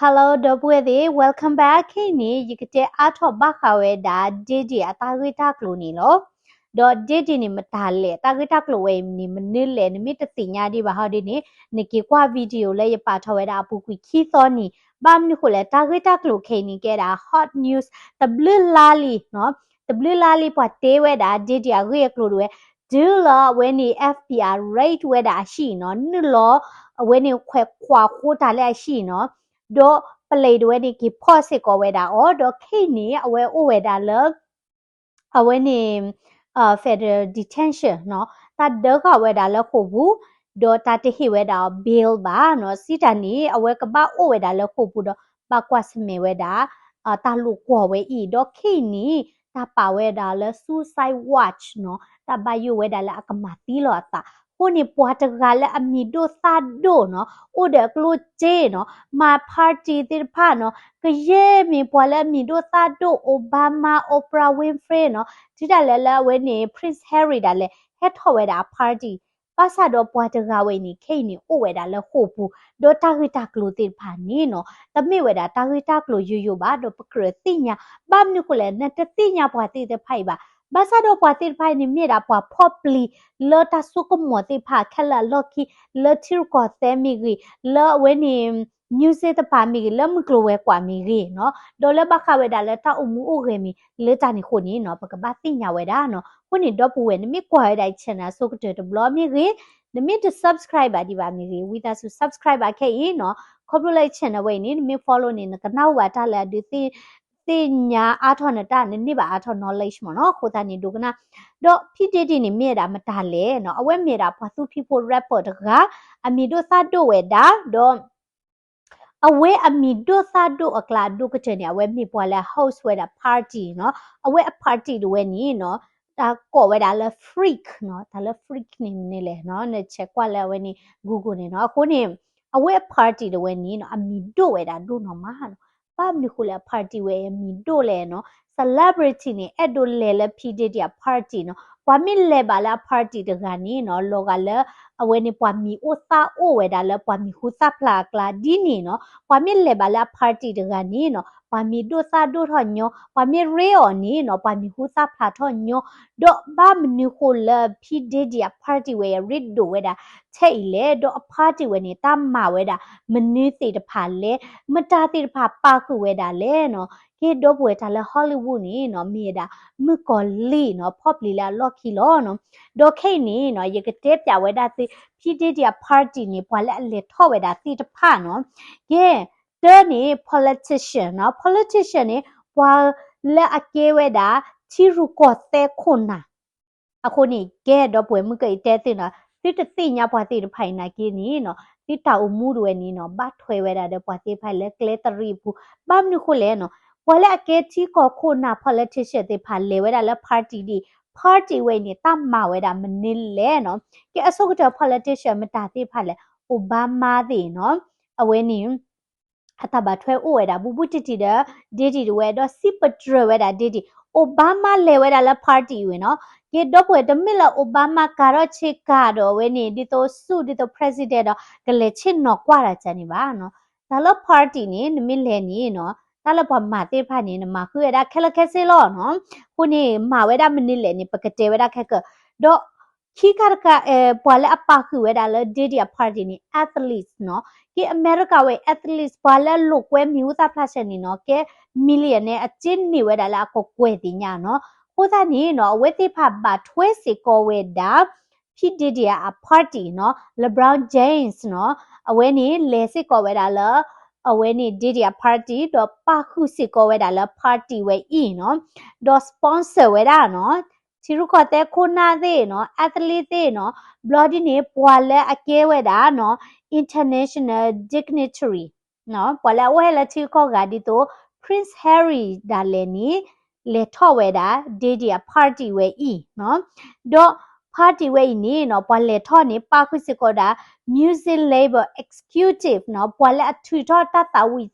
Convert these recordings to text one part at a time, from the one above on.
Hello ဒီပုၢ်ဝဲၢ်သ့ၣ်, welcome back. ခဲအံၤန့ၣ် ယကတဲအါထီၣ်ဘၣ်ဃးဝဲဒၣ် Diddy အတၢ်ဂ့ၢ်တၢ်ကျိၤန့ၣ်လီၤ. ဒီး Diddy န့ၣ်မတၤလဲၣ်, တၢ်ဂ့ၢ်တၢ်ကျိၤဝဲအံၤန့ၣ် မနုၤလဲၣ်, နမ့ၢ်တသ့ၣ်ညါဒံးဘၣ်ဟီဒ်န့ၣ် နက့ၤကွၢ် video လၢယပာ်ထီၣ်ဝဲဒၣ်အပူၤကွံာ်ခံသီန့ၣ်. ဘၣ်မနုၤဃိလဲၣ်, တၢ်ဂ့ၢ်တၢ်ကျိၤခဲအံၤန့ၣ် ကဲဒၣ် hot news တဘျုးလါလံ, တဘျုးလါလံ ပှၤတဲဝဲဒၣ် Diddy အဂ့ၢ်အကျိၤဒၣ်ဝဲ တုၤလၢအဝဲန့ၣ် FBI raid ဝဲဒၣ်အဟံၣ်နီၤ, နုာ်လီၤအဝဲန့ၣ် ခွဲးခွါဃိတၢ်လၢအဟံၣ်နီၤ, ဒီးပလံးဒၣ်ဝဲန့ၣ် က့ၤဖီၣ်စ့ၢ်ကီးဝဲဒၣ်အီၤ, ဒီးခဲအံၤန့ၣ် အဝဲအိၣ်ဝဲဒၣ်လၢ အဝဲန့ၣ် federal detention နီၤ, တၢ်ဒၢဃာ်ဝဲဒၣ်လၢဃိာ်ပူၤ, ဒီးတၢ်တဟ့ၣ်ဝဲဒၣ်အီၤ bail ဘၣ်နီၤ, စံးတၢ်န့ၣ် အဝဲကဘၣ်အိၣ်ဝဲဒၣ်လၢဃိာ်ပူၤဒီး ဘၣ်ကွၢ်ဆၢၣ်မဲာ်ဝဲဒၣ် တၢ်လိာ်ကွီၢ်ဝဲအံၤ, ဒီးခဲအံၤန့ၣ် တၢ်ပာ်ဝဲဒၣ်လၢ suicide watch နီၤ, တၢ်ဘၣ်ယိၣ်ဝဲဒၣ်လၢအကမၤသံလီၤအသး. အဃိန့ၣ် ပှၤတဂၤလၢအမံၤဒိၣ်သၣ်ဒိၣ်နီၤ, အိၣ်ဒီးအကျိၣ်စ့နီၤ, မၤ party သ့ၣ်တဖၣ်နီၤ, ကယဲၢ်မ့ၢ်ပှၤလၢအမံၤဒိၣ်သၣ်ဒိၣ် Obama, Oprah Winfrey နီၤ, တုၤဒၣ်လဲာ်လၢအဝဲန့ၣ် Prince Harry ဒၣ်လဲာ် ဟဲထီၣ်ဝဲဒၣ်အ party ဘၣ်ဆၣ်ဒီးပှၤတဂၤဝဲအံၤန့ၣ် ခဲအံၤန့ၣ် အိၣ်ဝဲဒၣ်လၢဃိာ်ပူၤ, ဒီးတၢ်ဂ့ၢ်တၢ်ကျိၤသ့ၣ်တဖၣ်န့ၣ်နီၤ, တမ့ၢ်ဝဲဒၣ်တၢ်ဂ့ၢ်တၢ်ကျိၤယိယိဘၣ်, ဒီးပကြၢးသ့ၣ်ညါ, ဘၣ်မနုၤဃိလဲၣ်, နတသ့ၣ်ညါပှၤသ့ၣ်တဖၣ်အံၤဘၣ်. ဘၣ်ဆၣ်ဒီးပှၤသ့ၣ်တဖၣ်အံၤန့ၣ် မ့ၢ်ဒၣ်ပှၤဖီၣ်ပျံၤလၢတၢ်ဆိကမိၣ်သ့ၣ်တဖၣ်ခဲလၢာ်အလီၢ်ခံ, လၢထံရူၢ်ကီၢ်သဲးမ့ၢ်ဂ့ၤ, လၢအဝဲန့ၣ် music တပၤမ့ၢ်ဂ့ၤ, လၢမုၢ်ကျိၤဝဲၤကွာ်မ့ၢ်ဂ့ၤနီၤ, ဒီးလၢဘၣ်ဃးဝဲဒၣ်လၢတၢ်အိၣ်မူအိၣ်ဂဲၤမ့ၢ် လၢတၢ်န့ၣ်အဃိန့ၣ်နီၤ, ပကဘၣ်သ့ၣ်ညါဝဲဒၣ်နီၤ. အဃိန့ၣ် ဒီပုၢ်ဝဲၢ် နမ့ၢ်ကွၢ်ဝဲဒၣ်အ channel အဆိကတၢၢ်တဘျီမ့ၢ်ဂ့ၤ, နမ့ၢ်တ subscribe ဘၣ်ဒံးဘၣ်မ့ၢ်ဂ့ၤ, ဝံသးစူၤ subscribe ဘၣ်ခဲအံၤနီၤ. ခီဖျိလၢအ channel ဝဲအံၤန့ၣ် နမ့ၢ် follow န့ၣ် နကနၢ်ဟူဘၣ်တၢ်လၢအဒုးသ့ၣ်ညါအါထီၣ်နတၢ်, နန့ၢ်ဘၣ်အါထီၣ် knowledge မ့ၢ်နီၤ. အဃိသတးန့ၣ် ဒိကနၣ်, ဒီး P Diddy န့ၣ် မ့ၢ်ဝဲဒၣ်မတၤလဲၣ်နီၤ, အဝဲမ့ၢ်ဝဲဒၣ်ပှၤသူဖံးဖိ rapper တဂၤ, အမံၤဒိၣ်သၣ်ဒိၣ်ဝဲဒၣ်, ဒီး အဝဲအမံၤဒိၣ်သၣ်ဒိၣ်အကျါအဒိၣ်ကတၢၢ်န့ၣ် အဝဲမ့ၢ်ပှၤလၢအ host ဝဲဒၣ် party နီၤ. အဝဲအ party တဝဲန့ၣ်နီၤ, တၢ်ကိးဝဲဒၣ်လၢ Freak နီၤ. တၢ်လၢ Freak န့ၣ်မနုၤလဲၣ်နီၤ, နဆဲးကွၢ်လၢအဝဲန့ၣ် Google န့ၣ်နီၤ. အဃိန့ၣ် အဝဲအ party တဝဲန့ၣ်နီၤ, အမံၤဒိၣ်ဝဲဒၣ်ဒိၣ်နီၢ်မးနီၤ. ဘၣ်မနုၤဃိလၢအ party ဝဲအံၤအမံၤဒိၣ်လဲၣ်နီၤ. Celebrity န့ၣ် အဲၣ်ဒိးလဲၤလၢ P Diddy အ party နီၤ. ပှၤမ့ၢ်လဲၤဘၣ်လၢအ party တဂၤန့ၣ်နီၤ, လီၤဂာ်လၢ အဝဲန့ၣ်ပှၤမံၤအိၣ်သၣ်အိၣ်ဝဲဒၣ်လၢပှၤမံၤဟူသၣ်ဖျါအကျါဒ်န့ၣ်နီၤ. ပှၤမ့ၢ်လဲၤဘၣ်လၢအ party တဂၤန့ၣ်နီၤ, ပှၤမံၤဒိၣ်သၣ်ဒိၣ်ထီၣ်ညီ, ပှၤမ့ၢ်ရ့အီၤန့ၣ်နီၤ, ပှၤမံၤဟူသၣ်ဖျါထီၣ်ညီ. ဒီးဘၣ်မနုၤဃိလၢ P Diddy အ party ဝဲအံၤရ့ဒိၣ်ဝဲဒၣ်ထဲအံၤလဲၣ်, ဒီးအ party ဝဲန့ၣ် တၢ်မၤဝဲဒၣ်မနုၤသ့ၣ်တဖၣ်လဲၣ်, မတၤသ့ၣ်တဖၣ်ပာ်ဃုာ်ဝဲဒၣ်လဲၣ်နီၤ. ကဲ ဒီပုၢ်ဝဲၢ် တၢ်လၢ Hollywood န့ၣ်နီၤ, မ့ၢ်ဝဲဒၣ်မုၣ်ကီၤလံၢ်နီၤ, ဖီၣ်ပျံၤလၢအလီၢ်ခံလီၤနီၤ. ဒီးခဲအံၤန့ၣ်နီၤ, ယကတဲပၠးဝဲဒၣ်သု P Diddy အ party န့ၣ် ပှၤလၢအလဲၤထီၣ်ဝဲဒၣ်သ့ၣ်တဖၣ်နီၤ. ကဲ တၢန့ၣ် politician နီၤ, politician န့ၣ် ပှၤလၢအကဲဝဲဒၣ် ထံရူၢ်ကီၢ်သဲးခိၣ်နၢ် အဃိန့ၣ် ကဲ ဒီပုၢ်ဝဲၢ် မုၢ်ကၢအံၤတဲသုနီၤ, သုတသ့ၣ်ညါပှၤသ့ၣ်တဖၣ်အံၤနာ်က့န့ၣ်နီၤ, သုတၢ်အိၣ်မူတဝဲန့ၣ်နီၤ, ဘၣ်ထွဲဝဲဒၣ်ဒီးပှၤသ့ၣ်တဖၣ်အံၤလၢကျဲတရံးအပူၤ. ဘၣ်မနုၤဃိလဲၣ်နီၤ, ပှၤလၢအကဲထံကီၢ်ခိၣ်နၢ် politician သ့ၣ်တဖၣ်လဲၤဝဲဒၣ်လၢ party ဒ်အံၤ, party ဝဲအံၤန့ၣ် တၢ်မၤဝဲဒၣ်မနုၤလဲၣ်နီၤ. ကဲ အဆိကတၢၢ် politician မတၤသ့ၣ်တဖၣ်လဲၣ်, Obama သ့ၣ်နီၤ, အဝဲန့ၣ် အတၢ်ဘၣ်ထွဲအိၣ်ဝဲဒၣ် ဘူးဘူးတံၢ်တံၢ်ဒီး Diddy တဝဲ ဒီးစံးပတြၢၤဝဲဒၣ် Diddy, Obama လဲၤဝဲဒၣ်လၢ party ဝဲနီၤ. ကဲ ဒီပုၢ်ဝဲၢ် တမ့ၢ်လၢ Obama ကၤထီၣ်ဆ့ကၤဒီးအဝဲန့ၣ် ဒ်သိးဆူၣ် ဒ်သိး president ဒီး ကလဲၤဆ့ၣ်နီၤကွၢ်တၢ်ကန့ၣ်ဘၣ်နီၤ. တၢ်လၢ party န့ၣ် နမ့ၢ်လဲၤန့ၣ်နီၤ, တၢ်လၢပှၤမၤသ့ၣ်တဖၣ်န့ၣ် နမၤဃုာ်ဝဲဒၣ်ခဲလၢာ်ခဲဆ့လီၤနီၤ. အဃိန့ၣ် မၤဝဲဒၣ်မနုၤလဲၣ်န့ၣ် ပကတဲဝဲဒၣ်ခဲကၢၢ်, ဒီး ခံခါတခါ အဲ ပှၤလၢအပာ်ဃုာ်ဝဲဒၣ်လၢ Diddy အ party န့ၣ် athletes နီၤ. ကဲ အမဲရကၤဝဲအံၤ athletes ပှၤလၢအလိာ်ကွဲမံၤဟူသၣ်ဖျါဆဲန့ၣ်နီၤ, ကဲ millionaire န့ၣ် အစ့န့ၢ်ဝဲဒၣ်လၢအကကွဲၢ်သ့ၣ်ညါနီၤ. အဃိသတးန့ၣ်နီၤ, အဝဲသ့ၣ်တဖၣ်ဘၣ်ထွဲစ့ၢ်ကီးဝဲဒၣ် P Diddy အ party နီၤ, LeBron James နီၤ, အဝဲန့ၣ်လဲၤစ့ၢ်ကီးဝဲဒၣ်လၢ အဝဲန့ၣ် Diddy အ party ဒီးပာ်ဃုာ်စ့ၢ်ကီးဝဲဒၣ်လၢ party ဝဲအံၤနီၤ, ဒီး sponsor ဝဲဒၣ်နီၤ ထံရူၢ်ကီၢ်သဲးခိၣ်နၢ်သ့ၣ်နီၤ, athlete သ့ၣ်နီၤ, ဘျီဒ်န့ၣ် ပှၤလၢအကဲဝဲဒၣ်နီၤ international dignitary နီၤ, ပှၤလၢအအိၣ်ဟဲလၢထံကီၢ်ဂၤဒ်သိး Prince Harry ဒၣ်လဲာ်န့ၣ် လဲၤထီၣ်ဝဲဒၣ် Diddy အ party ဝဲအံၤနီၤ, ဒီး party ဝဲအံၤန့ၣ်နီၤ, ပှၤလဲၤထီၣ်န့ၣ် ပာ်ဃုာ်စ့ၢ်ကီးဒၣ် music label executive နီၤ, ပှၤလၢအထုးထီၣ်တၢ်သးဝံၣ်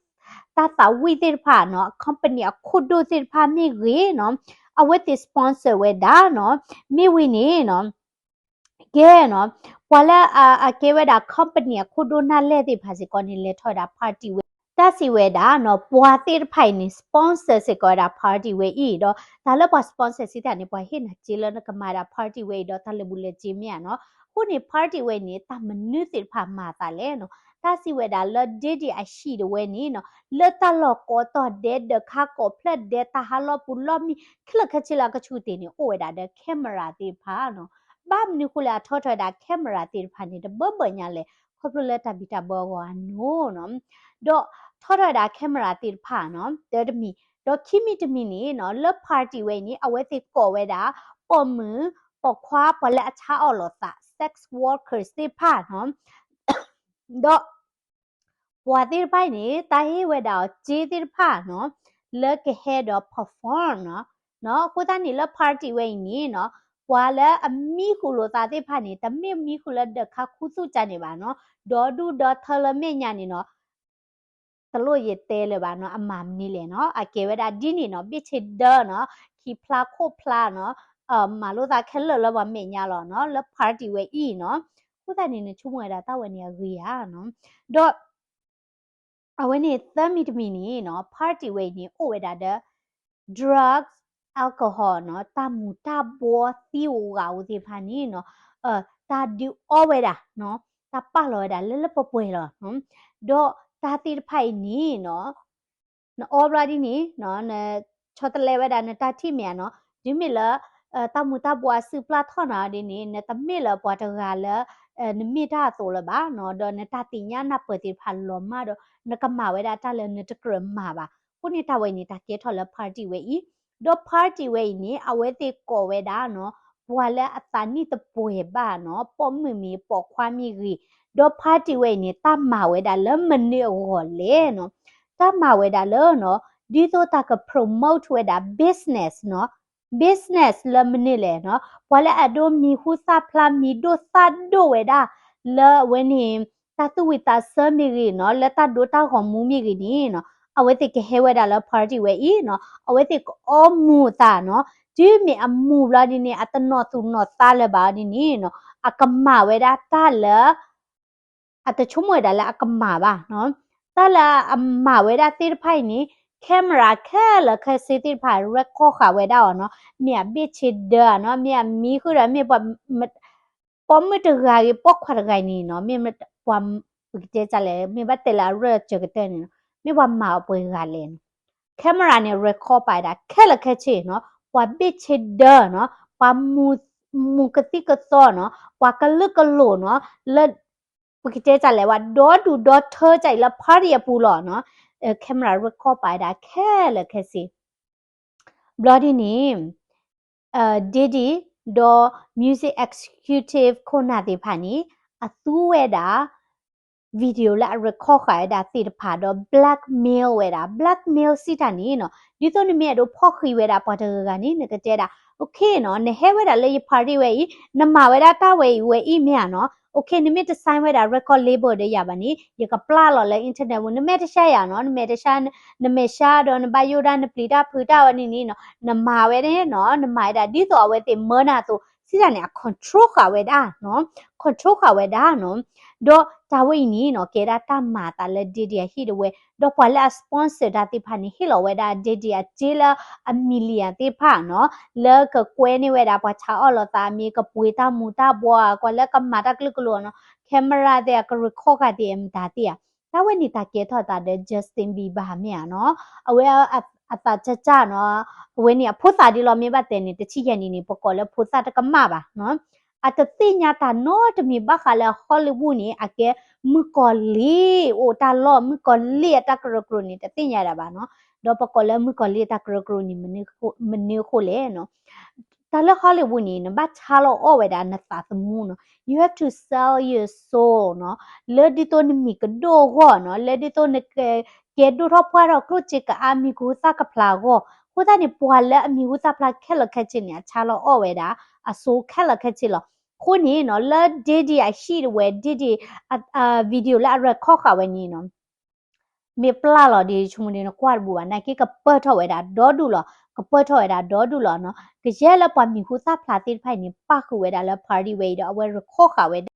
တၢ်သးဝံၣ်သ့ၣ်တဖၣ်နီၤ, company အခိၣ်ဒိၣ်သ့ၣ်တဖၣ်မ့ၢ်ဂ့ၤနီၤ, အဝဲသ့ၣ် sponsor ဝဲဒၣ်နီၤ, မ့ၢ်ဝံၤန့ၣ်နီၤ, ကဲနီၤ, ပှၤလၢအကဲဝဲဒၣ် company အခိၣ်ဒိၣ်နၢ်လဲၢ်သ့ၣ်တဖၣ်စ့ၢ်ကီးန့ၣ် လဲၤထီၣ်ဝဲဒၣ် party ဝဲ တၢ်စံးဝဲဒၣ်နီၤ ပှၤသ့ၣ်တဖၣ်အံၤန့ၣ် sponsor စ့ၢ်ကီးဝဲဒၣ် party ဝဲအံၤဒီး တၢ်လၢပှၤ sponsor စံးတၢ်န့ၣ် ပှၤဟ့ၣ်နၤစ့လၢနကမၤဒၣ် party ဝဲအံၤဒီး တၢ်လၢာ်ဘူၣ်လၢာ်စ့မ့ၢ်ဧါနီၤ. အဃိန့ၣ် party ဝဲအံၤန့ၣ် တၢ်မနုၤသ့ၣ်တဖၣ်မၤသးလဲၣ်နီၤ. တၢ်စံးဝဲဒၣ်လၢ Diddy အဟံၣ်တဝဲန့ၣ်နီၤ လၢတၢ်လီၢ်ကိးတီၤဒဲး ဒၢးခါကိးဖျၢၣ်ဒဲး တၢ်ဟးလီၢ်ပူၤလီၢ်မံ ခဲလၢာ်ခဲဆ့လၢအကဆူၣ်တ့ၢ်န့ၣ် အိၣ်ဝဲဒၣ်ဒီး camera သ့ၣ်တဖၣ်နီၤ. ဘၣ်မနုၤဃိလၢအထီထီၣ်ဝဲဒၣ် camera သ့ၣ်တဖၣ်န့ၣ် တဘၢဘၢညါလဲၣ်, ခီဖျိလၢတၢ်ဘံၣ်တၢ်ဘၢအဂီၢ်အနီၤနီၤ. ဒီးထီထီၣ်ဝဲဒၣ် camera သ့ၣ်တဖၣ်နီၤ တၢတမံၤ, ဒီးခံမံၤတမံၤန့ၣ်နီၤ လၢ party ဝဲအံၤန့ၣ် အဝဲသ့ၣ်ကိးဝဲဒၣ် ပိာ်မုၣ်ပိာ်ခွါ ပှၤလၢအဆါအီၣ်လိာ်သး sex workers သ့ၣ်တဖၣ်နီၤ. ဒီး ပှၤသ့ၣ်တဖၣ်အံၤန့ၣ် တၢ်ဟ့ၣ်ဝဲဒၣ်အီၤစ့သ့ၣ်တဖၣ်နီၤ လၢကဟဲဒီး perform နီၤ. အဃိသတးန့ၣ်လၢ party ဝဲအံၤန့ၣ်နီၤ ပှၤလၢအမံဃုာ်လိာ်သးသ့ၣ်တဖၣ်န့ၣ် တမ့ၢ်မံဃုာ်လၢဒၢးခါခူသူၣ်ကၢ်န့ၣ်ဘၣ်နီၤ. ဒီဒူၣ်ဒီထၢလၢမဲာ်ညါန့ၣ်နီၤ တလိၣ်ယတဲလၢၤဘၣ်နီၤ အမၤမနုၤလဲၣ်နီၤ. အကဲဝဲဒၣ်ဒ်န့ၣ်နီၤ ဘ့ၣ်ဆ့ဒၢနီၤ ခံဖျါခိၣ်ဖျါနီၤ မၤလိာ်သးခဲလၢာ်လၢပှၤမဲာ်ညါလီၤနီၤ လၢ party ဝဲအံၤနီၤ. အဃိသတးန့ၣ် နဆိကမိၣ်ဝဲဒၣ်တၢ်ဝဲန့ၣ်အဂ့ၤဧါနီၤ. ဒီး အဝဲန့ၣ်သၢမံၤတမံၤန့ၣ်နီၤ party ဝဲအံၤန့ၣ် အိၣ်ဝဲဒၣ်ဒီး drugs, alcohol နီၤ တၢ်မူၤတၢ်ဘှီသံဧိၤဂာ်ဧိၤသ့ၣ်တဖၣ်န့ၣ်နီၤ တၢ်ဒုးအီဝဲဒၣ်နီၤ တၢ်ပာ်လီၤဝဲဒၣ်လၢလၢပှဲၤပှဲၤလီၤ. ဒီးတၢ်သ့ၣ်တဖၣ်အံၤန့ၣ်နီၤ နအီဘျီဒ်န့ၣ် နဆီတလဲဝဲဒၣ်နတၢ်ထံၣ်မ့ၢ်ဧါနီၤ. တုၤမ့ၢ်လၢ တၢ်မူၤတၢ်ဘှီအစုပျၢ်ထီၣ်နၤဒ်န့ၣ် နတမ့ၢ်လၢပှၤတဂၤလၢ နမ့ၢ်တၢ်အသိးလၢၤဘၣ်နီၤ. ဒီးနတၢ်သ့ၣ်ညါနၢ်ပၢၢ်သ့ၣ်တဖၣ်လီၤမၢ်ဒီး နကမၤဝဲဒၣ်တၢ်လၢနတကြၢးမၤဘၣ်. အဃိန့ၣ်တၢ်ဝဲန့ၣ် တၢ်ကဲထီၣ်လၢ party ဝဲအံၤ ဒီး party ဝဲအံၤန့ၣ် အဝဲသ့ၣ်ကိးဝဲဒၣ်နီၤ ပှၤလၢအသးနံၣ်တပှဲၤဘၣ်နီၤ ပိာ်မုၣ်မ့ၢ်ပိာ်ခွါမ့ၢ်ဂ့ၤ, ဒီး party ဝဲအံၤန့ၣ် တၢ်မၤဝဲဒၣ်လၢမနုၤအဂီၢ်လဲၣ်နီၤ. တၢ်မၤဝဲဒၣ်လၢနီၤ ဒ်သိးတၢ်က promote ဝဲဒၣ် business နီၤ business လၢမနုၤလဲၣ်နီၤ ပှၤလၢအဒိမံၤဟူသၣ်ဖျါ မံၤဒိၣ်သၣ်ဒိၣ်ဝဲဒၣ် လၢအဝဲန့ၣ် တၢ်သူၣ်ဝံၣ်သးဆၢမ့ၢ်ဂ့ၤနီၤ လၢတၢ်ဒိတၢ်ဂီၤမူမ့ၢ်ဂ့ၤန့ၣ်နီၤ အဝဲသ့ၣ်ကဟဲဝဲဒၣ်လၢ party ဝဲအံၤနီၤ အဝဲသ့ၣ်ကအီမူၤအသးနီၤ တုၤမ့ၢ်အမူၤဘျီဒ်န့ၣ် အတနီၣ်သူၣ်နီၣ်သးလၢၤဘၣ်ဒ်န့ၣ်နီၤ အကမၤဝဲဒၣ်တၢ်လၢ အတဆိကမိၣ်ဝဲဒၣ်လၢအကမၤဘၣ်နီၤ တၢ်လၢအမၤဝဲဒၣ်သ့ၣ်တဖၣ်အံၤန့ၣ် camera ခဲလၢာ်ခဲဆ့သ့ၣ်တဖၣ် record ဃာ်ဝဲဒၣ်အီၤနီၤ မ့ၢ်အဘ့ၣ်ဆ့ဒၢနီၤ မ့ၢ်အမံဃုာ်ဒီးမ့ၢ်ပှၤ ပိာ်မုၣ်တဂၤဂ့ၤ ပိာ်ခွါတဂၤအံၤန့ၣ်နီၤ မ့ၢ်ပှၤ ပကတဲဒ်လဲၣ် မ့ၢ်ဘၣ်တဲလၢအရၢၢ်စၢၤကတၢၢ်န့ၣ်နီၤ မ့ၢ်ပှၤမၤအီၤပှဲၤဂၤလဲၣ်နီၤ camera န့ၣ် record ပာ်ဝဲဒၣ်ခဲလၢာ်ခဲဆ့နီၤ ပှၤဘ့ၣ်ဆ့ဒၢနီၤ ပှၤမူၤကသံၣ်ကသီနီၤ ပှၤကလုာ်ကလိာ်နီၤ လၢ ပကတဲဒ်လဲၣ် ပှၤဒီဒူၣ်ဒီထၢကၢ်အံၤလၢ party အပူၤလီၤနီၤ camera record ပာ်ဝဲဒၣ်ခဲလၢာ်ခဲဆ့ ဘျီဒ်န့ၣ် Diddy ဒီး music executive ခိၣ်နၢ်သ့ၣ်တဖၣ်န့ၣ် အသူဝဲဒၣ် video လၢအ record ဃာ်ဝဲဒၣ်သ့ၣ်တဖၣ်ဒီး blackmail ဝဲဒၣ် blackmail စံးတၢ်န့ၣ်နီၤ ဒ်သိးနမ့ၢ်အဲၣ်ဒိးဖီၣ်ဃံးဝဲဒၣ်ပှၤတဂၤဂၤန့ၣ် နကတဲဒၣ် okay နီၤ နဟဲဝဲဒၣ်လၢယ party ဝဲအံၤ နမၤဝဲဒၣ်တၢ်ဝဲအံၤဝဲအံၤမ့ၢ်ဧါနီၤ okay နမ့ၢ်တ sign ဝဲဒၣ် record label ဒီးယၤဘၣ်န့ၣ် ယကပျၢ်လီၤလၢ internet ပူၤ နမဲာ်တဆှးယၤနီၤ နမဲာ်တဆှး နမဲာ်ဆှးဒီးနဘၣ်ယိၣ်ဒၣ်နပျံၤတၢ်ဖုးတၢ်ဝဲန့ၣ်န့ၣ်နီၤ နမၤဝဲဒၣ်နီၤ နမၤဝဲဒၣ်ဒ်သိးအဝဲသ့ၣ်မၢနၤအသိး စံးတၢ်န့ၣ် အ control ဃာ်ဝဲဒၣ်နီၤ control ဃာ်ဝဲဒၣ်နီၤ ဒီးတၢ်ဝဲအံၤန့ၣ်နီၤ ကဲဒၣ်တၢ်မၤအသးလၢ Diddy အဟံၣ်တဝဲ ဒီးပှၤလၢအ sponsor တၢ်သ့ၣ်တဖၣ်န့ၣ် ဟ့ၣ်လီၤဝဲဒၣ် Diddy အစ့လၢအ million သ့ၣ်တဖၣ်နီၤ လၢကကွဲန့ၢ်ဝဲဒၣ်ပှၤဆါအီၣ်လိာ်သးမ့ၢ် ကပှ့ၤတၢ်မူၤတၢ်ဘှီး ကွၢ်လၢကမၤတၢ်ကလုာ်ကလိာ်နီၤ camera သ့ၣ် အက record ဃာ်သ့ၣ် အမတၤသ့ၣ်ဧါ တၢ်ဝဲန့ၣ်တၢ်ကဲထီၣ်သးဒီး Justin Bieber မ့ၢ်ဧါနီၤ အဝဲအသးကၢ်ကၢ်နီၤ အဝဲန့ၣ်အဖိသၣ်ဒ်လီၤ မ့ၢ်ဘၣ်တဲန့ၣ် တဆံယဲၢ်နံၣ်န့ၣ် ပကိးလၢဖိသၣ်တကမၣ်ဘၣ်နီၤ အတသ့ၣ်ညါတၢ်နီတမံၤဘၣ်ဃးလၢ Hollywood န့ၣ် အကဲမုၣ်ကီၤလံၢ်အိၣ်တၢ်လီၢ် မုၣ်ကီၤလံၢ်အတၢ်ကရၢကရိန့ၣ် တသ့ၣ်ညါဒၣ်ဘၣ်နီၤ ဒီးပကိးလၢမုၣ်ကီၤလံၢ်အတၢ်ကရၢကရိန့ၣ် မနုၤအဃိလဲၣ်နီၤ တၢ်လၢ Hollywood န့ၣ် နဘၣ်ဆါလီၤအီၣ်ဝဲဒၣ်နသးသမူနီၤ you have to sell your soul နီၤ လၢဒ်သိးနမံၤကဒိၣ်အဂီၢ်နီၤ လၢဒ်သိးနက ကဲဒိၣ်ထီၣ်ပှၢ်ထီၣ်ကျိၣ်စ့ကအါ မံၤဟူသၣ်ကဖျါအဂီၢ် အဃိသတးန့ၣ် ပှၤလၢအမံၤဟူသၣ်ဖျါခဲလၢာ်ခဲဆ့န့ၣ် အဆါလီၤအီၣ်ဝဲဒၣ် အ soul ခဲလၢာ်ခဲဆ့လီၤ အဃိန့ၣ်နီၤ လၢ Diddy အဟံၣ်တဝဲ Diddy အ video လၢအ record ဃာ်ဝဲန့ၣ်နီၤ မ့ၢ်ပျၢ်လီၤဒီး ဆိကမိၣ်ဒီးနကွၢ်တဘူးဘၣ် နာ်က့ကပၢၢ်ထီၣ်ဝဲဒၣ်ဒီဒူၣ်လီၤ ကပၢၢ်ထီၣ်ဝဲဒၣ်ဒီဒူၣ်လီၤနီၤ ကယဲၢ်လၢပှၤမံၤဟူသၣ်ဖျါသ့ၣ်တဖၣ်အံၤန့ၣ် ပၣ်ဃုာ်ဝဲဒၣ်လၢ party ဝဲအံၤဒီး အဝဲ record ဃာ်ဝဲဒၣ်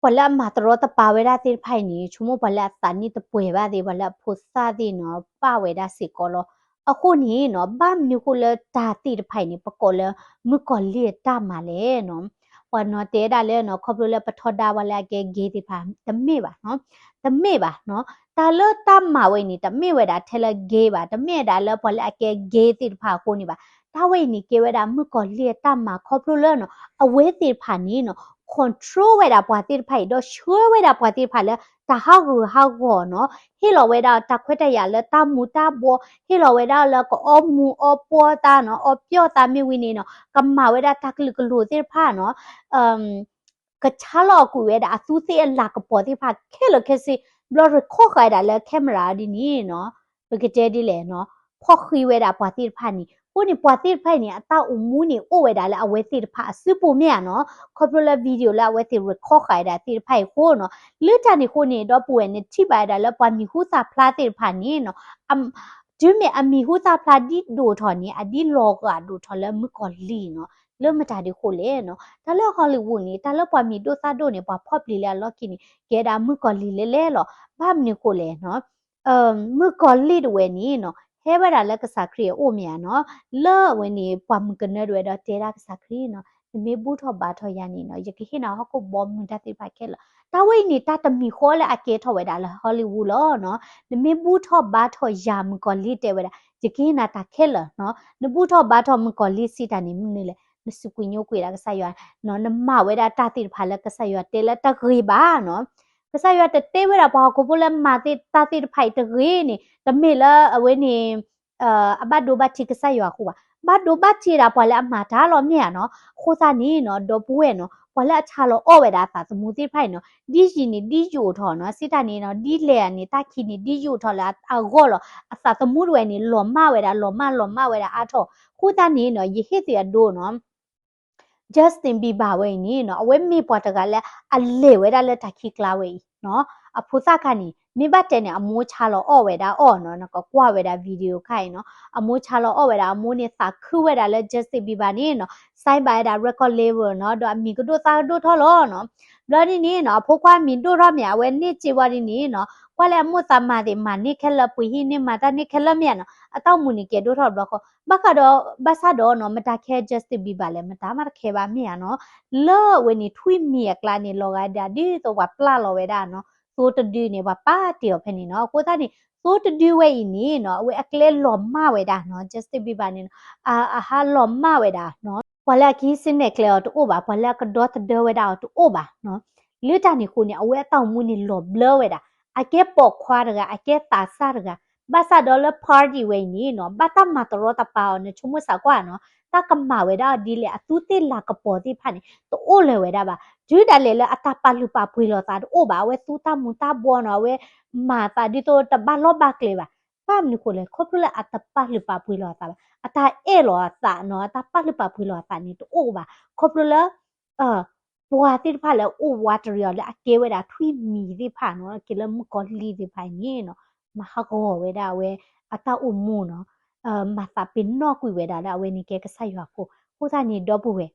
ပှၤလၢအမၤတရီတပါဝဲဒၣ်သ့ၣ်တဖၣ်အံၤန့ၣ် ဆိကမိၣ်ပှၤလၢအသးနံၣ်တပှဲၤဘၣ်သ့ၣ် ပှၤလၢအဖိသၣ်သ့ၣ်နီၤ ပၣ်ဝဲဒၣ်စ့ၢ်ကီးလီၤ. အဃိန့ၣ်နီၤ ဘၣ်မနုၤဃိလၢတၢ်သ့ၣ်တဖၣ်အံၤန့ၣ် ပကိးလၢမုၣ်ကီၤလံၢ်အတၢ်မၤလဲၣ်နီၤ. ပှၤနီၤတဲဒၣ်လၢနီၤ ခီဖျိလၢပထီဒါပှၤလၢအကဲ gay သ့ၣ်တဖၣ် တမ့ၢ်ဘၣ်နီၤ, တမ့ၢ်ဘၣ်နီၤ. တၢ်လၢတၢ်မၤဝဲအံၤန့ၣ် တမ့ၢ်ဝဲဒၣ်ထဲလၢ gay ဘၣ်, တမ့ၢ်ဝဲဒၣ်လၢပှၤလၢအကဲ gay သ့ၣ်တဖၣ်အဃိန့ၣ်ဘၣ်. တၢ်ဝဲအံၤန့ၣ် ကဲဝဲဒၣ်မုၣ်ကီၤလံၢ်အတၢ်မၤခီဖျိလၢနီၤ အဝဲသ့ၣ်တဖၣ်န့ၣ်နီၤ control ဝဲဒၣ်ပှၤသ့ၣ်တဖၣ်အံၤ ဒီးဆှၢဝဲဒၣ်ပှၤသ့ၣ်တဖၣ်လၢ တၢ်ဟးဂူာ်ဟးဂီၤနီၤ, ဟ့ၣ်လီၤဝဲဒၣ်တၢ်ခွဲးတၢ်ယာ်လၢတၢ်မူၤတၢ်ဘှီ, ဟ့ၣ်လီၤဝဲဒၣ်လၢကအီမူၤအီပှီၢ်သးနီၤ, အီပျီၢ်သးမ့ၢ်ဝံၤန့ၣ်နီၤ, ကမၤဝဲဒၣ်တၢ်ကလုာ်ကလိၤသ့ၣ်တဖၣ်နီၤ, ကဆါလီၤအီၣ်ကွံာ်ဝဲဒၣ်အသူသ့ၣ်အလၤကပီၤသ့ၣ်တဖၣ်ခဲလၢာ်ခဲဆ့, ဘျီ record ဃာ်ဝဲဒၣ်လၢ camera ဒ်န့ၣ်နီၤ, ပကတဲဒ်လဲၣ်နီၤ, ဖီၣ်ဃံးဝဲဒၣ်ပှၤသ့ၣ်တဖၣ်န့ၣ်. အဃိန့ၣ် ပှၤသ့ၣ်တဖၣ်အံၤန့ၣ် အတၢ်အိၣ်မူန့ၣ် အိၣ်ဝဲဒၣ်လၢအဝဲသ့ၣ်တဖၣ်အစုပူၤမ့ၢ်ဧါနီၤ, ခီဖျိလၢ video လၢအဝဲသ့ၣ် record ဃာ်ဝဲဒၣ်သ့ၣ်တဖၣ်အံၤအဃိနီၤ, လၢတၢ်န့ၣ်အဃိန့ၣ် ဒီပုၢ်ဝဲၢ်န့ၣ် ထံၣ်ဘၣ်ဝဲဒၣ်လၢပှၤမံၤဟူသၣ်ဖျါသ့ၣ်တဖၣ်န့ၣ်နီၤ, တုၤမ့ၢ်အမံၤဟူသၣ်ဖျါဒ်ဒိၣ်ထီၣ်န့ၣ် အဒ်လီၤဂာ်ဒိၣ်ထီၣ်လၢမုၣ်ကီၤလံၢ်နီၤ. လၢမတၤဒ်အဃိလဲၣ်နီၤ, တၢ်လၢ Hollywood န့ၣ် တၢ်လၢပှၤမံၤဒိၣ်သၣ်ဒိၣ်န့ၣ် ပှၤဖီၣ်ပျံၤလၢအလီၢ်ခံန့ၣ် ကဲဒၣ်မုၣ်ကီၤလံၢ်လဲၣ်လဲၣ်လီၤ. ဘၣ်မနုၤအဃိလဲၣ်နီၤ, မုၣ်ကီၤလံၢ်တဝဲန့ၣ်နီၤ ဟဲဝဲဒၣ်လၢကစၢ်ခရံာ်အအိၣ်မ့ၢ်ဧါနီၤ, လၢအဝဲန့ၣ် ပှၤမုၣ်ကနၢတဝဲဒီးတဲဒၣ်ကစၢ်ခရံာ်နီၤ, နမ့ၢ်ဘူၣ်ထီၣ်ဘါထီၣ်ယၤန့ၣ်နီၤ ယကဟ့ၣ်နၤဟီၣ်ခိၣ်ဘီမုၢ်တၢ်သ့ၣ်တဖၣ်ခဲလၢာ်. တၢ်ဝဲအံၤန့ၣ် တၢ်တမံၤဃီလၢအကဲထီၣ်ဝဲဒၣ်လၢ Hollywood လီၤနီၤ. နမ့ၢ်ဘူၣ်ထီၣ်ဘါထီၣ်ယၤ မုၣ်ကီၤလံၢ်တဲဝဲဒၣ် ယကဟ့ၣ်နၤတၢ်ခဲလၢာ်နီၤ. နဘူၣ်ထီၣ်ဘါထီၣ်မုၣ်ကီၤလံၢ်စံးတၢ်န့ၣ် မနုၤလဲၣ်, နစူးကွံာ်ညိကွံာ်ဒၣ်ကစၢ်ယွၤနီၤ, နမၤဝဲဒၣ်တၢ်သ့ၣ်တဖၣ်လၢကစၢ်ယွၤတဲလၢတဂ့ၤဘၣ်နီၤ. ကစၢ်ယွၤတတဲဝဲဒၣ်ပှၤဟီၣ်ခိၣ်ဖိလၢမၤသ့ၣ်တၢ်သ့ၣ်တဖၣ်အံၤတဂ့ၤန့ၣ် တမ့ၢ်လၢအဝဲန့ၣ် အဘၣ်ဒိဘၣ်ထံးကစၢ်ယွၤအဃိဘၣ်. ဘၣ်ဒိဘၣ်ထံးဒၣ်ပှၤလၢအမၤတၢ်လီၤမ့ၢ်ဧါနီၤ. အဃိသတးန့ၣ်နီၤ ဒီပုၢ်ဝဲၢ်နီၤ ပှၤလၢအဆါလီၤအီၣ်ဝဲဒၣ်အသးသမူသ့ၣ်တဖၣ်အံၤနီၤ ဒ်ယံာ်န့ၣ် ဒ်ယိာ်ထီၣ်နီၤ, စံးတၢ်န့ၣ်နီၤ ဒ်လဲၣ်န့ၣ် တၢ်ခံးန့ၣ် ဒ်ယိာ်ထီၣ်လၢအဂီၢ်လီၤ. အသးသမူတဝဲန့ၣ် လီၤမၢ်ဝဲဒၣ် လီၤမၢ်လီၤမၢ်ဝဲဒၣ်အါထီၣ်. အဃိသတးန့ၣ်နီၤ ယဟ့ၣ်သုးအဒိနီၤ Justin Bieber ဝဲအံၤန့ၣ်နီၤ အဝဲမ့ၢ်ပှၤတဂၤလၢအလဲၤဝဲဒၣ်လၢတၢ်ခံးကျါဝဲအံၤနီၤ. အဖိသၣ်ခါန့ၣ် မ့ၢ်ဘၣ်တဲန့ၣ် အမိၢ်ဆါလီၤအီၣ်ဝဲဒၣ်အီၤနီၤ, နကကွၢ်ဝဲဒၣ် video ခါအံၤနီၤ, အမိၢ်ဆါလီၤအီၣ်ဝဲဒၣ် အမိၢ်န့ၣ်သးခုဝဲဒၣ်လၢ Justin Bieber န့ၣ်နီၤ sign ဘၣ်ဝဲဒၣ် record label နီၤ, ဒီးအမံၤကဒိၣ်သၣ်ကဒိၣ်ထီၣ်လီၤနီၤ. ဘျီဒ်န့ၣ်နီၤ အဖိခွါအမံၤဒိၣ်ထီၣ်မ့ၢ် အဝဲန့ၢ်စ့ဝါဒ်န့ၣ်နီၤ ကွၢ်လၢအမိၢ်သးမၤသ့ၣ် မၤန့ၢ်ခဲလၢာ် ပှ့ၤဟံၣ်န့ၢ်မၤတၢ်န့ၢ်ခဲလၢာ်မ့ၢ်ဧါနီၤ, အတၢ်အိၣ်မူန့ၣ်ကဲဒိၣ်ထီၣ်ဘျီဃီ. ဘၣ်ဃးဒီး ဘၣ်ဆၣ်ဒီးနီၤ မတၤခဲ Justin Bieber လဲၣ် မတၤမးတခဲဘၣ်မ့ၢ်ဧါနီၤ, လၢအဝဲန့ၣ် ထွံၣ်မံၤအကျါန့ၣ် လီၤဂာ်ဒၣ်ဒ်သိးပှၤပျၢ်လီၤဝဲဒၣ်နီၤ, သိတဒုန့ၣ် ပှၤပာ်တ့ၢ်အီၤဖဲန့ၣ်နီၤ. အဃိသတးန့ၣ် သိတဒုဝဲအံၤန့ၣ်နီၤ အဝဲအကျဲလီၤမၢ်ဝဲဒၣ်နီၤ, Justin Bieber န့ၣ်နီၤ အဟးလီၤမၢ်ဝဲဒၣ်နီၤ, ပှၤလၢအကဟံးစံးနဲၣ်ကျဲအီၤတအိၣ်ဘၣ်, ပှၤလၢအကဒီသဒၢဝဲဒၣ်အီၤတအိၣ်ဘၣ်နီၤ. လၢတၢ်န့ၣ်အဃိန့ၣ် အဝဲအတၢ်အိၣ်မူန့ၣ်လီၤဘျၢဝဲဒၣ်, အကဲပိာ်ခွါတဂၤ အကဲသးစၢ်တဂၤ, ဘၣ်ဆၣ်ဒီးလၢ party ဝဲအံၤန့ၣ်နီၤ ဘၣ်တၢ်မၤတရီတပါအီၤ နဆိကမိၣ်စ့ၢ်ကွၢ်နီၤ, တၢ်ကမၤဝဲဒၣ်အီၤဒ်လဲၣ် အသူသ့ၣ်လၤကပီၤသ့ၣ်တဖၣ်န့ၣ် တအိၣ်လၢၤဝဲဒၣ်ဘၣ်. တုၤဒၣ်လဲာ်လၢအတၢ်ပာ်လုၢ်ပာ်ပှ့ၤလီၤသးတအိၣ်ဘၣ်, အဝဲသူတၢ်မူၤတၢ်ဘှီနီၤ, အဝဲမၤသးဒ်သိးတဘၣ်လီၢ်ဘၣ်ကျဲဘၣ်. ဘၣ်မနုၤအဃိလဲၣ်, ခီဖျိလၢအတပာ်လုၢ်ပာ်ပှ့ၤလီၤအသးဘၣ်, အတၢ်အဲၣ်လီၤအသးနီၤ, အတၢ်ပာ်လုၢ်ပာ်ပှ့ၤလီၤအသးန့ၣ်တအိၣ်ဘၣ်. ခီဖျိလၢ ပှၤသ့ၣ်တဖၣ်လၢအိၣ်ဝးတရံးအီၤလၢအကဲဝဲဒၣ်ထွံၣ်မံၤသ့ၣ်တဖၣ်နီၤ, ကဲလၢမုၣ်ကီၤလံၢ်သ့ၣ်တဖၣ်အံၤန့ၣ်နီၤ, မၤဟးဂီၤဝဲဒၣ်အဝဲအတၢ်အိၣ်မူနီၤ, မၤသးပ့ၤနီၣ်ကွံာ်ဝဲဒၣ်လၢအဝဲန့ၣ်ကဲကစၢ်ယွၤအဖိ. အဃိသတးန့ၣ် ဒီပုၢ်ဝဲၢ်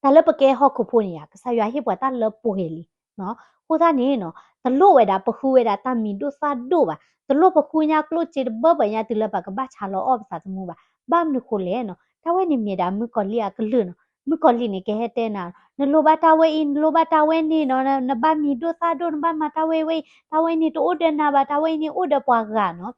တၢ်လၢပကဲဟီၣ်ခိၣ်ဖိန့ၣ်ဧါ, ကစၢ်ယွၤဟ့ၣ်ပှၤတၢ်လၢပှဲၤလံနီၤ. အဃိသတးန့ၣ်နီၤ, တလိၣ်ဝဲဒၣ်ပဃုဝဲဒၣ်တၢ်မံၤဒိၣ်သၣ်ဒိၣ်ဘၣ်, တလိၣ်ပဃုညါကျိၣ်စ့တဘၢဘၢညါတုၤလၢပကဘၣ်ဆါလီၤအီၣ်ပသးသမူဘၣ်. ဘၣ်မနုၤဃိလဲၣ်နီၤ, တၢ်ဝဲန့ၣ်မ့ၢ်ဒၣ်မုၣ်ကီၤလံၢ်အကလုၢ်နီၤ. မုၣ်ကီၤလံၢ်န့ၣ် ကဟဲတဲနၤ, နလိၣ်ဘၣ်တၢ်ဝဲအံၤ နလိၣ်ဘၣ်တၢ်ဝဲန့ၣ်နီၤ, နဘၣ်မံၤဒိၣ်သၣ်ဒိၣ် နဘၣ်မၤတၢ်ဝဲဝဲအံၤ, တၢ်ဝဲန့ၣ်တအိၣ်ဒီးနၤဘၣ်, တၢ်ဝဲအံၤန့ၣ်အိၣ်ဒီးပှၤဂၤနီၤ.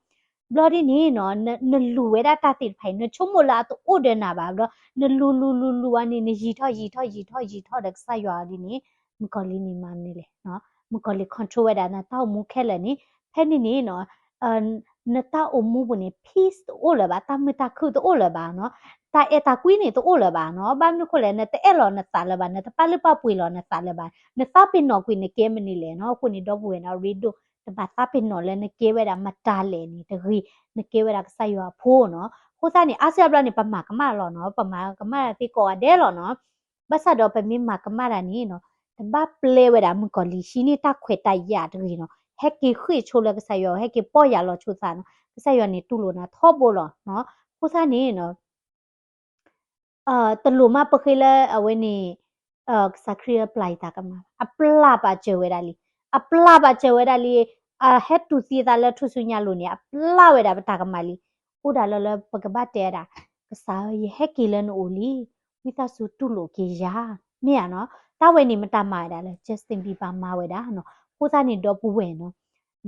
ဘျီဒ်န့ၣ်နီၤ, နလူၤဝဲဒၣ်တၢ်သ့ၣ်တဖၣ်အံၤ နဆိကမိၣ်လၢအတအိၣ်ဒီးနၤဘၣ်ဘျီ, နလူၤလူၤလူၤလူၤအီၤန့ၣ် နယံာ်ထီၣ်ယံာ်ထီၣ်ယံာ်ထီၣ်ယံာ်ထီၣ်ဒီးကစၢ်ယွၤအီၤဒ်န့ၣ်, မုၣ်ကီၤလံၢ်န့ၣ်မၤမနုၤလဲၣ်, မုၣ်ကီၤလံၢ် control ဝဲဒၣ်နတၢ်အိၣ်မူခဲလၢာ်န့ၣ်. ဖဲန့ၣ်န့ၣ်နီၤ, နတၢ်အိၣ်မူပူၤန့ၣ် peace တအိၣ်လၢၤဘၣ်, တၢ်မုာ်တၢ်ခုၣ်တအိၣ်လၢၤဘၣ်နီၤ, တၢ်အဲၣ်တၢ်ကွံန့ၣ်တအိၣ်လၢၤဘၣ်နီၤ. ဘၣ်မနုၤဃိလဲၣ်, နတအဲၣ်လီၤနသးလၢၤဘၣ်, နတပာ်လုၢ်ပာ်ပှ့ၤလီၤနသးလၢၤဘၣ်, နသးပ့ၤနီၣ်ကွံာ်နကဲမနုၤလဲၣ်နီၤ. အဃိန့ၣ် ဒီပုၢ်ဝဲၢ်နီၤ, ရ့ဒိၣ် တဘၣ်သးပ့ၤနီၣ်လၢနကဲဝဲဒၣ်မတၤလဲၣ်န့ၣ်တဂ့ၤ, နကဲဝဲဒၣ်ကစၢ်ယွၤအဖိနီၤ. အဃိသတးန့ၣ် အါစုအါဘျီန့ၣ် ပမၤကမၣ်လီၤနီၤ, ပမၤကမၣ်သ့ကိးဂၤဒဲးလီၤနီၤ. ဘၣ်ဆၣ်ဒီးပမ့ၢ်မၤကမၣ်တၢ်န့ၣ်နီၤ, တဘၣ်ပျဲဝဲဒၣ်မုၣ်ကီၤလံၢ် ဟံးန့ၢ်တၢ်ခွဲးတၢ်ယာ်တဂ့ၤနီၤ, ဟဲက့ၤဃ့ၢ်ဆိလၢကစၢ်ယွၤ, ဟဲက့ၤပီၢ်ယၢ်လီၤဆိသးနီၤ, ကစၢ်ယွၤန့ၣ်တူၢ်လိာ်နၤထီဘိလီၤနီၤ. အဃိသတးန့ၣ်နီၤ တလိၣ်မးပဃ့လၢအဝဲန့ၣ် ကစၢ်ခရံာ်အပျၢ်ယတၢ်ကမၣ်, အပျၢ်ပာ်စၢၤဝဲဒၣ်လံ, အပျၢ်ပာ်စၢၤဝဲဒၣ်လံ, အဟဲတူၢ်သံအသးလၢထူၣ်စုညါအလိၤန့ၣ် အပျၢ်ဝဲဒၣ်ပတၢ်ကမၣ်လံ. အိၣ်ဒၣ်လၢလၢပကဘၣ်တဲဝဲဒၣ်, ကစၢ်ဧၢ ယဟဲက့ၤလၢနအိၣ်လံ, ဝံသးစူၤတူၢ်လိာ်က့ၤယၤ, မ့ၢ်ဧါနီၤ. တၢ်ဝဲန့ၣ်မတၤမၤဝဲဒၣ်လဲၣ်, Justin Bieber မၤဝဲဒၣ်နီၤ. အဃိသတးန့ၣ်ဒီပုၢ်ဝဲၢ်နီၤ,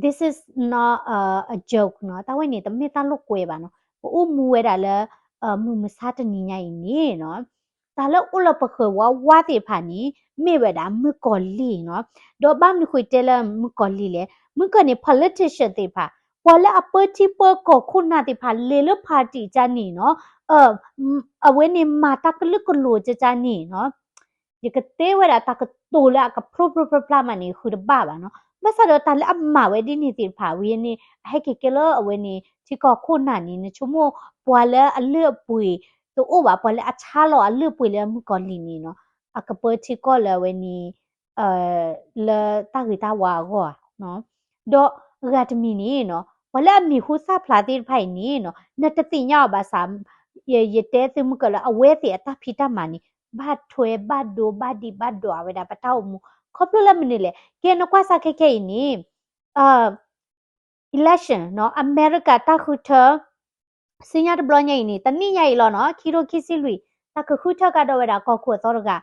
this is not a, a joke နီၤ, တၢ်ဝဲန့ၣ်တမ့ၢ်တၢ်လိာ်ကွဲဘၣ်နီၤ. ပအိၣ်မူဝဲဒၣ်လၢ မုၢ်မဆါတနံၤညါအံၤန့ၣ်နီၤ, တၢ်လၢအိၣ်လၢပဃၢၤဝါဝါသ့ၣ်တဖၣ်န့ၣ် မ့ၢ်ဝဲဒၣ်မုၣ်ကီၤလံၢ်နီၤ. ဒီးဘၣ်မနုၤဃိတဲလၢမုၣ်ကီၤလံၢ်လဲၣ်, မုၣ်ကီၤန့ၣ် politician သ့ၣ်တဖၣ်, ပှၤလၢအပၢထံပၢကီၢ်ခိၣ်နၢ်သ့ၣ်တဖၣ် လဲၤလၢ party ကန့ၣ်နီၤ, အဝဲန့ၣ်မၤတၢ်ကလုာ်ကလိၤကန့ၣ်နီၤ. ယကတဲဝဲဒၣ်တၢ်ကတိၤလၢအကဖျိဖျိဖျါဖျါမးန့ၣ် ဃုတဘၣ်ဘၣ်နီၤ. ဘၣ်ဆၣ်ဒီးတၢ်လၢအမၤဝဲဒ်န့ၣ်သ့ၣ်တဖၣ်ဝံၤန့ၣ် အဟဲက့ၤကဲလၢအဝဲန့ၣ် ထံကီၢ်ခိၣ်နၢ်န့ၣ် နဆိကမိၣ်ပှၤလၢအလုၢ်အပှ့ၤတအိၣ်ဘၣ်, ပှၤလၢအဆါလီၤအလုၢ်အပှ့ၤလၢမုၣ်ကီၤလံၢ်န့ၣ်နီၤ, အကပၢထံကီၢ်လၢအဝဲန့ၣ် လၢတၢ်ဂ့ၤတၢ်ဝါအဂီၢ်ဧါ. ဒီးဂၤတမံၤန့ၣ်နီၤ, ပှၤလၢအမံၤဟူသၣ်ဖျါသ့ၣ်တဖၣ်အံၤန့ၣ်နီၤ, နတသ့ၣ်ညါအီၤဘၣ်ဆၣ်, ယတဲသုမုၢ်ကီၤလံၢ် အဝဲသ့ၣ်အတၢ်ဖံးတၢ်မၤန့ၣ် ဘၣ်ထွဲဘၣ်ဒိဘၣ်ဒံးဘၣ်ဒွးဝဲဒၣ်ပတၢ်အိၣ်မူ, ခီဖျိလၢမနုၤလဲၣ်, ကဲနကွၢ်စၢ်ခဲခဲအံၤန့ၣ် election နီၤ, အမဲရကၤတၢ်ဃုထၢ ဆူညါတဘျီညါအံၤန့ၣ် တနံၣ်ညါအံၤလီၤနီၤ, ခံထိခံဆံလွံၢ် တၢ်ကဃုထၢကဒီးဝဲဒၣ်ကီၢ်ခိၣ်အသီတဂၤ,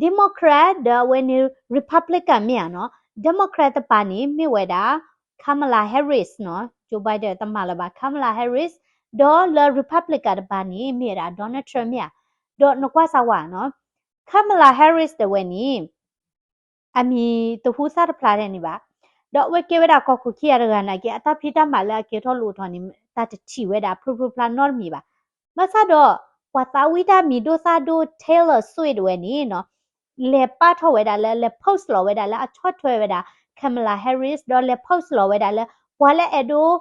Democrat ဒီးအဝဲန့ၣ် Republican မ့ၢ်ဧါနီၤ. Democrat တပၤန့ၣ် မ့ၢ်ဝဲဒၣ် Kamala Harris နီၤ, Joe Biden တမၤလၢၤဘၣ် Kamala Harris, ဒီးလၢ Republican တပၤန့ၣ် မ့ၢ်ဝဲဒၣ် Donald Trump မ့ၢ်ဧါ. ဒီးနကွၢ်စၢ်ဝဲနီၤ, Kamala Harris တဝဲန့ၣ် အမံၤတဟူသၣ်တဖျါထဲန့ၣ်ဘၣ်. ဒီးအဝဲကဲဝဲဒၣ်ကီၢ်ခိၣ်ခံဂၤတဂၤနာ်က့ အတၢ်ဖံးတၢ်မၤလၢအကဲထီၣ်လိၣ်ထီၣ်န့ၣ် တၢ်တထံၣ်ဝဲဒၣ်ဖျိဖျိဖျါနီတမံၤဘၣ်. ဘၣ်ဆၣ်ဒီး ပှၤသးဝံၣ်တၢ်မံၤဒိၣ်သၣ်ဒိၣ် Taylor Swift တဝဲန့ၣ်နီၤ, လဲၤပာ်ထီၣ်ဝဲဒၣ်လၢ လဲၤ post လီၤဝဲဒၣ်လၢအဆီၣ်ထွဲဝဲဒၣ် Kamala Harris ဒီးလဲၤ post လီၤဝဲဒၣ်လၢ ပှၤလၢအဲၣ်ဒိး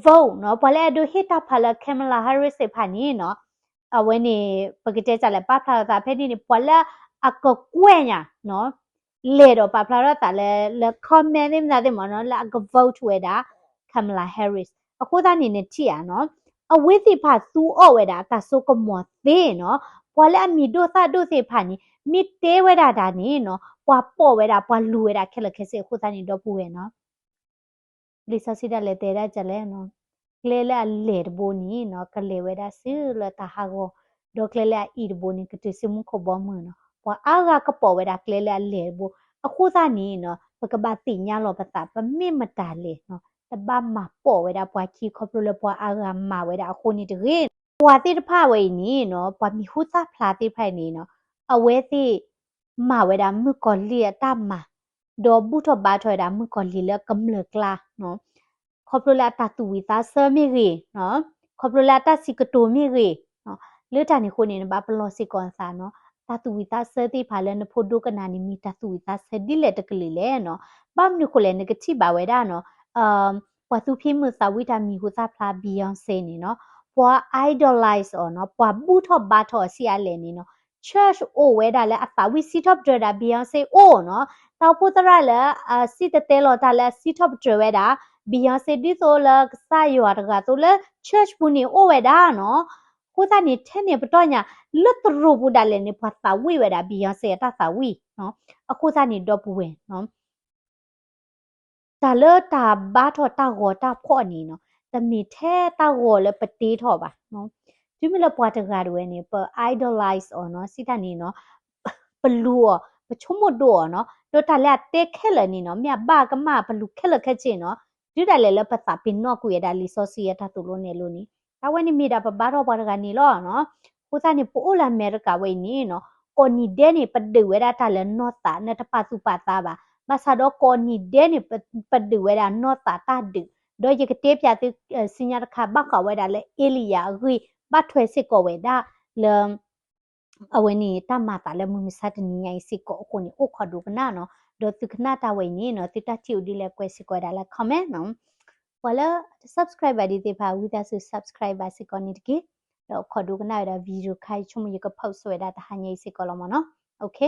vote နီၤ, ပှၤလၢအဲၣ်ဒိးဟ့ၣ်တၢ်ဖးလၢ Kamala Harris သ့ၣ်တဖၣ်န့ၣ်နီၤ, အဝဲန့ၣ် ပကတဲစၢ်လဲၣ် ပာ်ဖျါထီၣ်သးဖဲန့ၣ်န့ၣ် ပှၤလၢအကကွဲၢ်ညါနီၤ, လဲၤဒီးပာ်ဖျါထီၣ်သးလၢ လၢ comment သ့ၣ်မနုၤသ့ၣ်မ့ၢ်နီၤ လၢအက vote ဝဲဒၣ် Kamala Harris. အဃိသတးန့ၣ်နထံၣ်ဧါနီၤ, အဝဲသ့ၣ်တဖၣ်သူအီၤဝဲဒၣ်အတၢ်စိကမီၤသ့နီၤ, ပှၤလၢအမံၤဒိၣ်သၣ်ဒိၣ်သ့ၣ်တဖၣ်န့ၣ် မ့ၢ်တဲဝဲဒၣ်တၢ်န့ၣ်နီၤ, ပှၤပိာ်ဝဲဒၣ် ပှၤလူၤဝဲဒၣ်ခဲလၢာ်ခဲဆ့အဃိသတးန့ၣ် ဒီပုၢ်ဝဲၢ်နီၤ လံာ်စီဆှံဒၣ်လဲာ်တဲဒၣ်ဒ်လဲၣ်နီၤ, ကျဲလၢအလဲၢ်တဘိန့ၣ်နီၤ ကလဲၤဝဲဒၣ်ဆူလၢတၢ်ဟးဂီၤ, ဒီးကျဲလၢအအံၤတဘိန့ၣ် ကတုၤဆူမူခိၣ်ဘီမုၢ်နီၤ, ပှၤအါဂၤကပိာ်ဝဲဒၣ်ကျဲလၢအလဲၢ်တဘိ, အဃိသတးန့ၣ်နီၤ ပကဘၣ်သ့ၣ်ညါလီၤပသး ပမ့ၢ်မတၤလဲၣ်နီၤ, တဘၣ်မၤပိာ်ဝဲဒၣ်ပှၤခံခီဖျိလၢပှၤအါဂၤမၤဝဲဒၣ်အဃိန့ၣ်တဂ့ၤ. ပှၤသ့ၣ်တဖၣ်ဝဲအံၤန့ၣ်နီၤ ပှၤမံၤဟူသၣ်ဖျါသ့ၣ်တဖၣ်အံၤန့ၣ်နီၤ, အဝဲသ့ၣ်မၤဝဲဒၣ်မုၣ်ကီၤလံၢ်အတၢ်မၤ, ဒီးဘူၣ်ထီၣ်ဘါထီၣ်ဝဲဒၣ်မုၣ်ကီၤလံၢ်လၢကမျၢၢ်ကျါနီၤ, ခီဖျိလၢအတၢ်သူၣ်ဝံၣ်သးဆၢမ့ၢ်ဂ့ၤ, ခီဖျိလၢအတၢ်စံးကတိၤမ့ၢ်ဂ့ၤ, လၢတၢ်န့ၣ်အဃိန့ၣ် နဘၣ်ပလီၢ်စ့ၢ်ကီးနသးနီၤ, တၢ်သူၣ်ဝံၣ်သးဆၢသ့ၣ်တဖၣ်လၢနဖိဒိကနၣ်န့ၣ် မ့ၢ်တၢ်သူၣ်ဝံၣ်သးဆၢဒ်လဲၣ်တကလုာ်လဲၣ်နီၤ, ဘၣ်မနုၤအဃိလဲၣ် နကထံၣ်ဘၣ်ဝဲဒၣ်နီၤ ပှၤသူၣ်ဖှံမုၢ်သးဝံၣ်တၢ်မံၤဟူသၣ်ဖျါ Beyonce န့ၣ်နီၤ, ပှၤ idolize အီၤနီၤ, ပှၤဘူၣ်ထီၣ်ဘါထီၣ်အီၤဆံးအါလဲၣ်န့ၣ်နီၤ, church အိၣ်ဝဲဒၣ်လၢအသးဝံၣ်စံးထီၣ်ပတြၢၤဒၣ် Beyonce အိၣ်နီၤ, တၢ်အိၣ်ဖှိၣ်သရၣ်လၢအစံၣ်တဲၤတဲလီၤတၢ်လၢအစံးထီၣ်ပတြၢၤဝဲဒၣ် Beyonce ဒ်သိးလၢကစၢ်ယွၤတဂၤအသိးလၢ church ပူၤန့ၣ်အိၣ်ဝဲဒၣ်နီၤ, အဃိသတးန့ၣ် ထဲန့ၣ်ပတီၢ်ညါ လၢသရိာ်ပူၤဒၣ်လဲာ်န့ၣ် ပှၤသးဝံၣ်ဝဲဒၣ် Beyonce အတၢ်သးဝံၣ်နီၤ, အဃိသတးန့ၣ်ဒီပုၢ်ဝဲၢ်နီၤ တၢ်လၢတၢ်ဘါထီၣ်တၢ်ဂီၤတၢ်ဖီၣ်န့ၣ်နီၤ, တမ့ၢ်ထဲတၢ်ဂီၤလၢပတ့ထီၣ်ဘၣ်နီၤ, တုၤမ့ၢ်လၢပှၤတဂၤတဝဲန့ၣ် ပ idolize အီၤနီၤ, စံးတၢ်န့ၣ်နီၤ ပလူၤအီၤ ပဆိကမိၣ်ဒိအီၤနီၤ, ဒီးတၢ်လၢအတဲခဲလၢာ်န့ၣ်နီၤ မ့ၢ်အဘၣ်ကမၣ်ပလူၤခဲလၢာ်ခဲဆ့နီၤ, တုၤဒၣ်လဲာ်လၢပသးပ့ၤနီၣ်ကွံာ်ဝဲဒၣ်လံာ်စီဆှံအတၢ်သိၣ်လိနဲၣ်လိန့ၣ်, တၢ်ဝဲန့ၣ်မ့ၢ်ဒၣ်ပဘါထီၣ်ပှၤတဂၤန့ၣ်လီၤနီၤ, အဃိသတးန့ၣ် ပအိၣ်လၢအမဲရကၤဝဲအံၤန့ၣ်နီၤ, ကိးနံၤဒဲးန့ၣ် ပဒုးဝဲဒၣ်တၢ်လၢနီၢ်သး နတပာ်သူၣ်ပာ်သးဘၣ်, ဘၣ်ဆၣ်ဒီးကိးနံၤဒဲးန့ၣ် ပဒုးဝဲဒၣ်နီၢ်သးတၢ်ဒုး, ဒီးယကတဲပၠးသု ဆူညါတခါ ဘၣ်ဃးဝဲဒၣ်လၢအ့လံယၤအဂ့ၢ် ဘၣ်ထွဲစ့ၢ်ကီးဝဲဒၣ်လၢ အဝဲန့ၣ် တၢ်မၤသးလၢမုၢ်မဆါတနံၤညါအံၤစ့ၢ်ကီးအဃိန့ၣ် အိၣ်ခိးဒိကနၣ်နီၤ, ဒီးသုကနၣ်တၢ်ဝဲအံၤန့ၣ်နီၤ သုတၢ်ထံၣ်အိၣ်ဒ်လဲၣ်ကွဲးစ့ၢ်ကီးဝဲဒၣ်လၢ comment နီၤ, ပှၤလၢတ subscribe ဘၣ်ဒံးသ့ၣ်တဖၣ် ဝံသးစူၤ subscribe ဘၣ်စ့ၢ်ကီးန့ၣ်တက့ၢ်, ဒီးခိးဒိကနၣ်ဝဲဒၣ် video ခါအံၤ ဆိကမိၣ်ယက post ဝဲဒၣ်တဟါညါအံၤစ့ၢ်ကီးလီၤမ့ၢ်နီၤ, OK